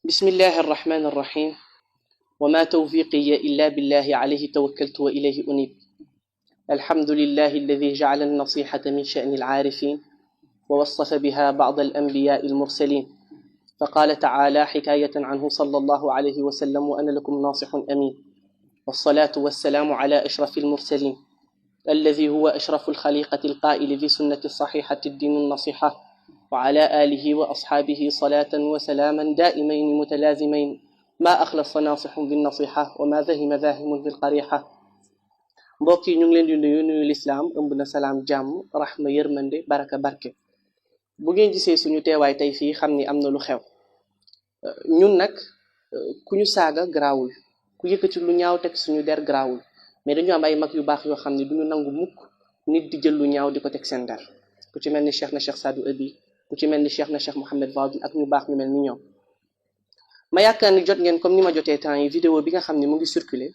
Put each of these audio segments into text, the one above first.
بسم الله الرحمن الرحيم وما توفيقي إلا بالله عليه توكلت وإليه أنيب الحمد لله الذي جعل النصيحة من شأن العارفين ووصف بها بعض الأنبياء المرسلين فقال تعالى حكاية عنه صلى الله عليه وسلم وأنا لكم ناصح أمين والصلاة والسلام على أشرف المرسلين الذي هو أشرف الخليقة القائل في سنة الصحيحة الدين النصيحة وعلى آله وأصحابه صلاة وسلاما دائمين متلازمين ما أخلص ناصح بالنصيحة وما ذهم ذاهم بالقريحة mbokk yi ñu ngi leen di nuyu lislaam ëmb na salaam jàmm raxma yërmande baraka barke bu ngeen gisee suñu teewaay tey fii xam ni am na lu xew ñun nag ku ñu saaga garaawul ku yëkkati lu ñaaw teg suñu der garaawul mais dañu am ay mag yu baax yoo xam ne duñu nangu mukk nit di jël lu ñaaw di ko teg seen der ku ci mel ni cheikh na cheikh Sadou Abi ku ci mel ni cheikh na cheikh Mohamed Fadel ak ñu baax ñu mel ni ñoom ma yaakaar ni jot ngeen comme ni ma jotee temps yi vidéo bi nga xam ne mu ngi circulé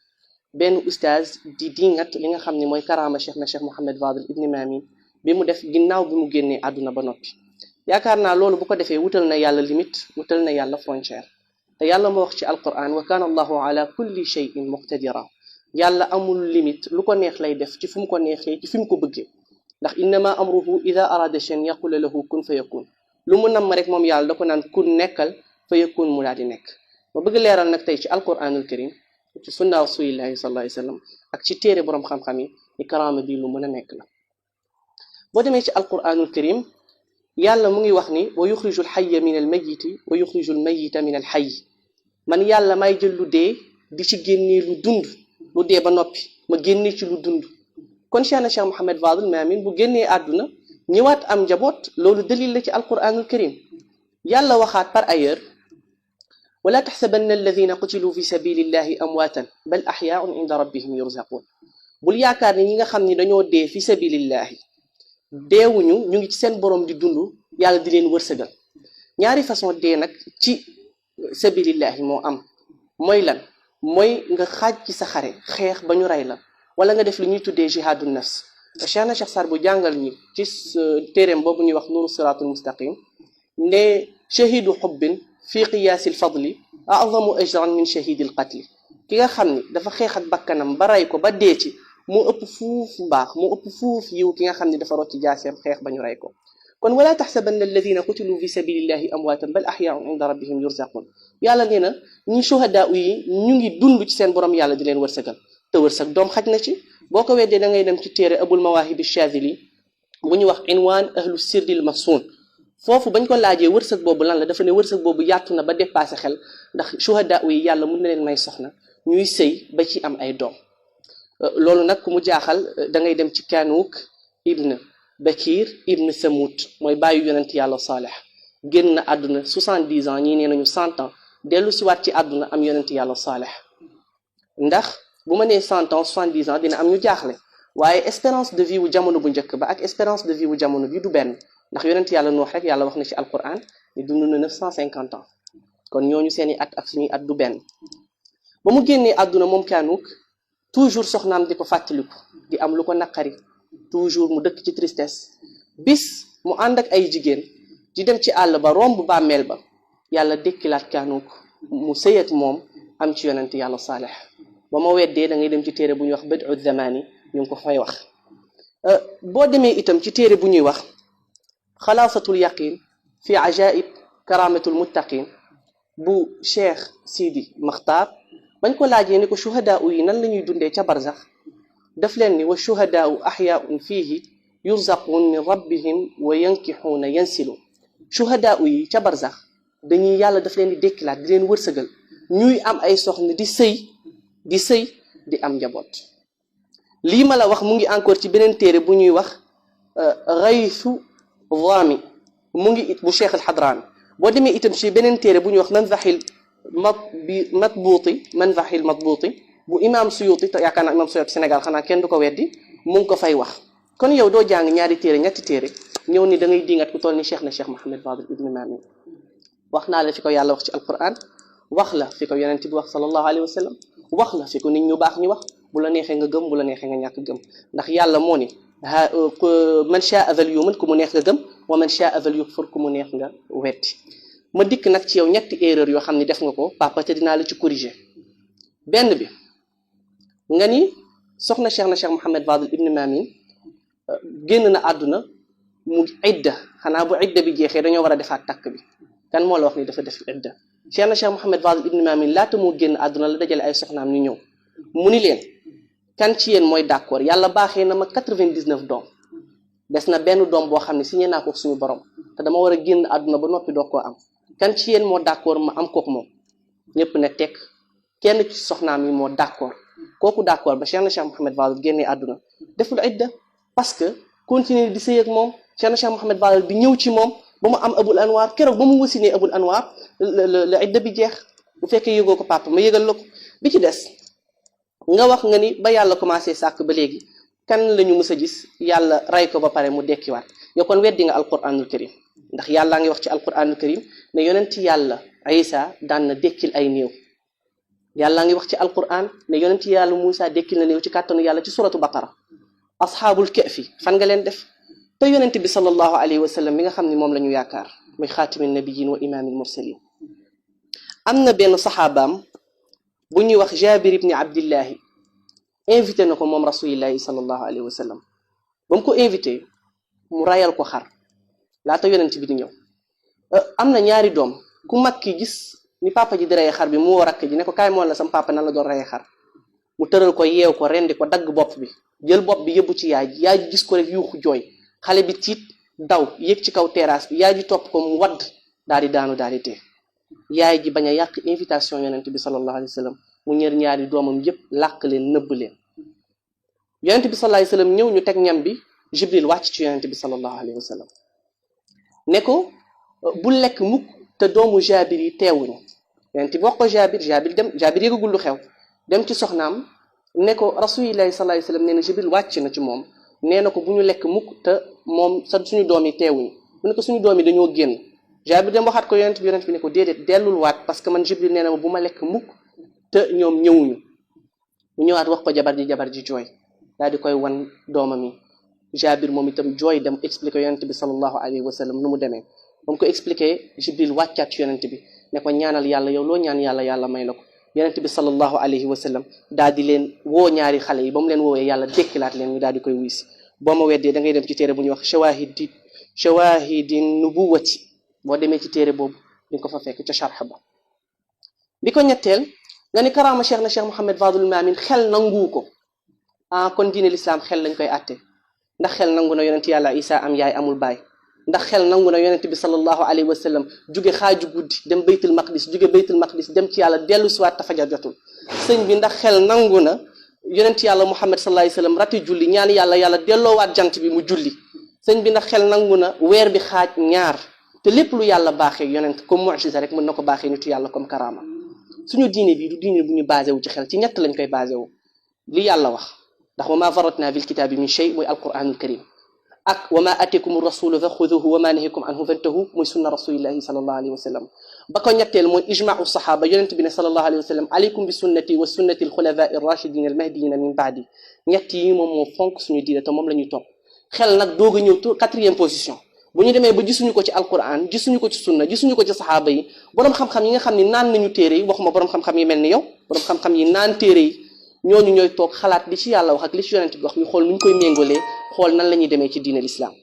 benn oustaz di dingat li nga xam ne mooy karaama cheikh na cheikh Mohamed Fadel ibni Mamin bi mu def ginnaaw bi mu génnee àdduna ba noppi yaakaar naa loolu bu ko defee wutal na yàlla limite wutal na yàlla frontière te yàlla moo wax ci alquran wa kana allahu ala kulli shay'in muqtadira yàlla amul limite lu ko neex lay def ci fu mu ko neexee ci fi mu ko bëggee ndax innama amruhu ida arada shay'an yaqulu lahu kun fa yakun lu mu namm rek moom yàlla da ko naan kun nekkal fa yakun mu daal di nekk ma bëgg leeral nag tey ci alquranul karim ci sunna rasulillahi sallallahu alayhi wasallam ak ci téere borom xam-xam yi ni karaama bi lu mën a nekk la boo demee ci alquranul karim yàlla mu ngi wax ni wa yuxriju alxayya min almayiti wa yuxriju almayita min alxayy man yàlla may jël lu dee di ci génnee lu dund lu dee ba noppi ma génnee ci lu dund kon cheikh na cheikh Mohamed Fadel Mamin bu génnee àdduna ñëwaat am njaboot loolu dalil la ci alquranul karim yàlla waxaat par ailleurs ولا تحسبن الذين قتلوا في سبيل الله أمواتا بل أحياء عند ربهم يرزقون bul yaakaar ni ñi nga xam ni dañoo dee fi sabilillahi deewuñu ñu ngi ci seen borom di dund yàlla di leen wërsëgal ñaari façon dee nag ci sabilillahi moo am mooy lan mooy nga xaaj ci sa xare xeex ba ñu rey la wala nga def lu ñuy tuddee jihadun nafs cheikh na cheikh Sar bu jàngal ñi ci téereem boobu ñuy wax nuru siratul mustaqim ne shahidu xubbin fi qiyaasi alfadli a'zamu ajran min shahidi alqatli ki nga xam ni dafa xeex ak bakkanam ba rey ko ba dee ci moo ëpp fuuf mbaax moo ëpp fuuf yiw ki nga xam ni dafa rot ci jaaseem xeex ba ñu rey ko kon wala taxsabanna alladina qutilu fi sabilillahi amwaatan bal ahyaun inda rabbihim yurzaqun yàlla nee na ñi shuhadaa yi ñu ngi dund ci seen borom yàlla di leen wërsëgal te wërsëg doom xaj na ci boo ko weddee da ngay dem ci téere abul mawaahibi shadili bu ñu wax inwaan ahlu sirdil masuun foofu bañ ko laajee wërsëg boobu lan la dafa ne wërsëg boobu yàttu na ba dépassé xel ndax shuhada yi yàlla mën na leen may soxna ñuy sëy ba ci am ay doom loolu nag ku mu jaaxal da ngay dem ci Kanuuk ibn Bakir ibn Samut mooy bàyyi yonent yàlla Saalih génn na àdduna 70 ans ñii nee nañu 100 ans dellu si waat ci àdduna am yonent yàlla Saalih ndax bu ma nee 100 ans 70 ans dina am ñu jaaxle waaye espérance de vie wu jamono bu njëkk ba ak espérance de vie wu jamono bi du benn ndax yonent yàlla Nuux rek yàlla wax na ci alquran ni dund na 950 ans kon ñooñu seeni at ak suñuy at du benn ba mu génnee àdduna moom Kanuuk toujours soxnaam di ko fàttaliku di am lu ko naqari toujours mu dëkk ci tristesse bis mu ànd ak ay jigéen di dem ci àll ba romb bàmmeel ba yàlla dékkilaat Kanuuk mu sëy ak moom am ci yonent yàlla Saalih ba ma weddee da ngay dem ci téere bu ñuy wax Bad'u Zamani ñu ngi ko fay wax boo demee itam ci téere bu ñuy wax xalaasatul yaqin fi ajaib karamatul muttaqin bu cheikh Sidi Maxtaar bañ ko laajee ni ko shuhadaa yi nan la ñuy dundee ca barzax daf leen ni wa shuhadaa ahyaun fiihi yurzaquun min rabbihim wa yankixuuna yansilu shuhadaa yi ca barzax dañuy yàlla daf leen di dékkilaat di leen wërsëgal ñuy am ay soxna di sëy di am njaboot lii ma la wax mu ngi encore ci beneen téere bu ñuy wax Ghaythu Dhaami mu ngi it bu cheikh al-Hadrami boo demee itam ci beneen téere bu ñuy wax manzaxil matbuuti bu imam Suyuti te yaakaar naa imam Suyuti Sénégal xanaa kenn du ko weddi mu ngi ko fay wax kon yow doo jàng ñaari téere ñetti téere ñëw ni da ngay dingat ku toll ni cheikh na cheikh Mohamed Fadel ibn Mamin wax naa la fi ko yàlla wax ci alquran wax la fi ko yonent bi wax sallallahu alayhi wa sallam wax la fi ko nit ñu baax ñi wax bu la neexee nga gëm bu la neexee nga ñàkk gëm ndax yàlla moo ni man shaa fal yu'min ku mu neex nga gëm wa man shaa fal yakfur ku mu neex nga wetti ma dikk nag ci yow ñetti erreur yoo xam ni def nga ko papa te dinaa la ci corriger. benn bi nga ni soxna Cheikh na Cheikh Mouhamed Fadel Ibn Mamin génn na àdduna mu idda xanaa bu idda bi jeexee dañoo war a defaat takk bi kan moo la wax ni dafa def idda. Cheikh na Cheikh Mouhamed Fadel Ibn Mamin laata moo génn àdduna la dajale ay soxnaam ñu ñëw mu ni leen kan ci yéen mooy d'accord yàlla baaxee na ma 99 doom des na benn doom boo xam ne signé naa ko suñu borom te dama war a génn àdduna ba noppi doog koo am kan ci yéen moo d'accord ma am kook moom ñëpp ne tekk kenn ci soxnaam yi moo d'accord kooku d'accord ba Cheikh na Cheikh Mouhamed Fadel génnee àdduna deful idda parce que continuer di sëy ak moom Cheikh na Cheikh Mouhamed Fadel bi ñëw ci moom ba mu am abul anwar keroog ba mu wasinee abul anwar la idda bi jeex. bu fekkee yëgoo ko papa ma yëgal la ko bi ci des nga wax nga ni ba yàlla commencé sàkk ba léegi kan la ñu mës a gis yàlla rey ko ba pare mu dekkiwaat yow kon weddi nga alquranul karim ndax yàllaa ngi wax ci alquranul karim ne yonent yàlla Isa daan na dekkil ay néew. yàllaa ngi wax ci alquran ne yonent yàlla Moussa dekkil na néew ci kàttanu yàlla ci suratu baqara. asxaabul kahfi fan nga leen def te yonent bi sallallahu alayhi wa sallam mi nga xam ne moom la ñu yaakaar muy xaatimin nabiyin wa imaamil mursalin am na benn saxaabaam bu ñuy wax Jabir ibni Abdillahi invité na ko moom rasulillahi sallallahu alayhi wa sallam ba mu ko invité mu rayal ko xar laata yonent bi di ñëw. am na ñaari doom ku mag ki gis ni papa ji di rey xar bi mu woo rakk ji ne ko kaay moon la sam papa nan la doon rey xar mu tëral ko yeew ko rendi ko dagg bopp bi jël bopp bi yëbbu ci yaay ji gis ko rek yuuxu jooy xale bi tiit daw yéeg ci kaw terrasse bi yaay ji topp ko mu wadd daal di daanu daal di tee yaay ji bañ a yàq invitation yonent bi sallallahu alayhi wa sallam mu ñër ñaari doomam yëpp làq leen nëbb leen. yonent bi sallallahu alayhi wa sallam ñëw ñu teg ñam bi Jibril wàcc ci yonent bi sallallahu alayhi wa sallam ne ko bu lekk mukk te doomu Jabir yi teewuñu yonent bi wax ko Jabir yëgagul lu xew dem ci soxnaam ne ko rasulillahi sallallahu alayhi wa sallam nee na Jibril wàcc na ci moom nee na ko bu ñu lekk mukk te moom suñu doom yi teewuñu mu ne ko suñu doom yi dañoo génn. Jabir dem waxaat ko yonent bi ne ko déedéet dellul waat parce que man Jibril nee na ma bu ma lekk mukk te ñoom ñëwuñu. mu ñëwaat wax ko jabar ji jooy daal di koy wan doomam yi Jabir moom itam jooy dem expliqué yonent bi sallallahu alayhi wa sallam nu mu demee ba mu ko expliqué Jibril wàccaat ci yonent bi ne ko ñaanal yàlla yow loo ñaan yàlla may la ko. yonent bi sallallahu alayhi wa sallam daal di leen woo ñaari xale yi ba mu leen woowee yàlla dekkilaat leen ñu daal di koy wuysi. boo ma weddee da ngay dem ci téere bu ñuy wax shawahidin nubuwati boo demee ci téere boobu di nga ko fa fekk ca sharh ba. bi ko ñetteel nga ni karaama Cheikh na Cheikh Mouhamed Fadel Mamin xel nangu ko kon diine l'islam xel lañ koy àtte ndax xel nangu na yonent yàlla Isa am yaay amul baay ndax xel nangu na yonent bi sallallahu alayhi wa sallam jóge xaaju guddi dem baytul maqdis dem ci yàlla dellu siwaat tafajar jotul sëñ bi ndax xel nangu na yonent yàlla Muhammad sallallahu alayhi wa sallam rati julli ñaan yàlla delloowaat jant bi mu julli sëñ bi ndax xel nangu na weer bi xaaj ñaar te lépp lu yàlla baaxee yonent comme mu'jiza rek mën na ko baaxee nitu yàlla comme karama. suñu diine bi du diine bu ñu basé wu ci xel ci ñett lañ koy basé wu li yàlla wax ndax wa ma faratna fil kitaabi min shay mooy alquranul karim ak wa ma atikum rasulu fa xuduhu wa ma nahikum anhu fantahu mooy sunna rasulillahi sallallahu alayhi wa sallam. ba ko ñetteel mooy ijma'u sahaba yonent bi ne sallallahu alayhi wa sallam alaykum bi sunnati wa sunnati alxulafai arrachidin almahdiyina min baadi ñett yi moom moo fonk suñu diine te moom la ñuy topp. xel nag doog a ñëw quatrième position bu ñu demee ba gisuñu ko ci alquran gisuñu ko ci sunna gisuñu ko ci saxaaba yi borom xam-xam yi nga xam ni naan nañu téere yi waxuma borom xam-xam yi mel ni yow borom xam-xam yi naan téere yi ñooñu ñooy toog xalaat li ci yàlla wax ak li ci yonent bi wax ñu xool nu ñu koy méngolee xool nan la ñuy demee ci diine l'islam.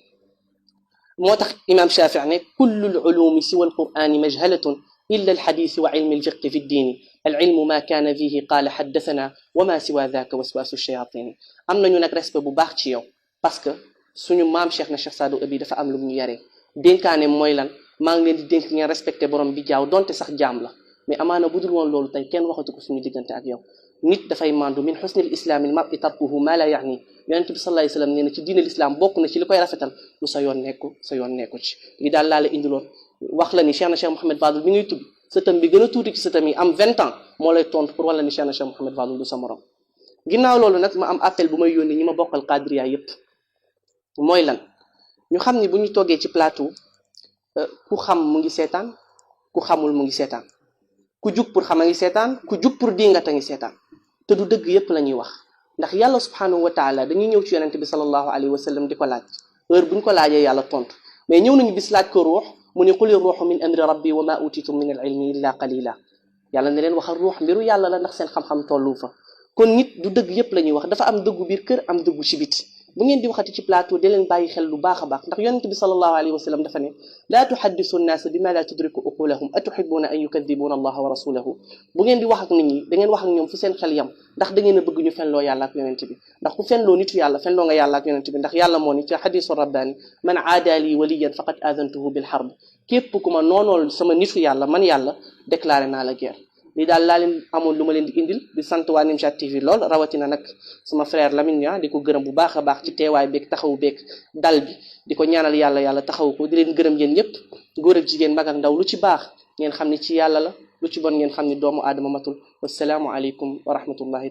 moo tax imam Shafii ne kullu al-ulumi siwa al-qur'ani majhalatun illa al-hadith wa ilmi al-fiqh fi ad-din al-ilmu ma kana fihi qala haddathana wa ma siwa dhaka waswasu ash-shayatin. am nañu nag respect bu baax ci yow parce que suñu maam Cheikh na Cheikh Sadou Abi dafa am lu ñu yaree dénkaane mooy lan maa ngi leen di dénk ngeen respecté borom bi jaaw donte sax jaam la mais amaana budul woon loolu tey kenn waxatu ko suñu diggante ak yow. nit dafay mandu min xusnil islaamil mar'i tarkuhu ma la yaani yonent bi sallallahu alayhi wasallam nee na ci diine l'islam bokk na ci li koy rafetal lu sa yoon nekku ci li daal laa la indiloon wax la ni Cheikh na Cheikh Mouhamed Fadel bi ngay tudd sëtam bi gën a tuuti ci sëtam yi am 20 ans moo lay tontu pour wala ni Cheikh na Cheikh Mouhamed Fadel du sa morom. ginnaaw loolu nag ma am appel bu may yónnee ñi ma bokkal qadriya yépp mooy lan ñu xam ni bu ñu toggee ci plateau ku xam mu ngi seetaan ku xamul mu ngi seetaan ku jug pour xam a ngi seetaan ku jug pour dingat a ngi seetaan te du dëgg yépp la ñuy wax ndax yàlla subhanahu wa taala dañuy ñëw ci yonente bi sallallahu alayhi wa sallam di ko laaj heure bu ñu ko laajee yàlla tontu mais ñëw nañu bis laaj ko ruux mu ne quli ruuxu min amri rabbi wa ma utitum min al ilmi illa qalila yàlla ne leen waxal ruux mbiru yàlla la ndax seen xam-xam tollu fa kon nit du dëgg yépp la ñuy wax dafa am dëggu biir kër am dëggu ci biti bu ngeen di waxati ci plateau di leen bàyyi xel lu baax a baax ndax yonent bi sallallahu alayhi wa sallam dafa ne laa tuhaddisu nnaasa bima la tudriku uqulahum atuhibbuna an yukadibuna allaha wa rasulahu bu ngeen di wax ak nit ñi da ngeen wax ak ñoom fu seen xel yam ndax da ngeen a bëgg ñu fenloo yàlla ak yonent bi ndax ku fenloo nitu yàlla fenloo nga yàlla ak yonent bi ndax yàlla moo ni ci xadisu rabbaani man aada li waliyan faqad adantuhu bil harb képp ku ma noonool sama nitu yàlla man yàlla déclaré naa la guerre li daal laa leen amoon lu ma leen di indil di sant waa Nimjat TV lool rawatina nag sama frère Lamine Nia di ko gërëm bu baax a baax ci teewaay beeg taxawu beeg dal bi di ko ñaanal yàlla taxawu ko di leen gërëm yéen ñëpp góor ak jigéen mag ak ndaw lu ci baax ngeen xam ni ci yàlla la lu ci bon ngeen xam ni doomu aadama matul wassalaamu aleykum wa rahmatullahi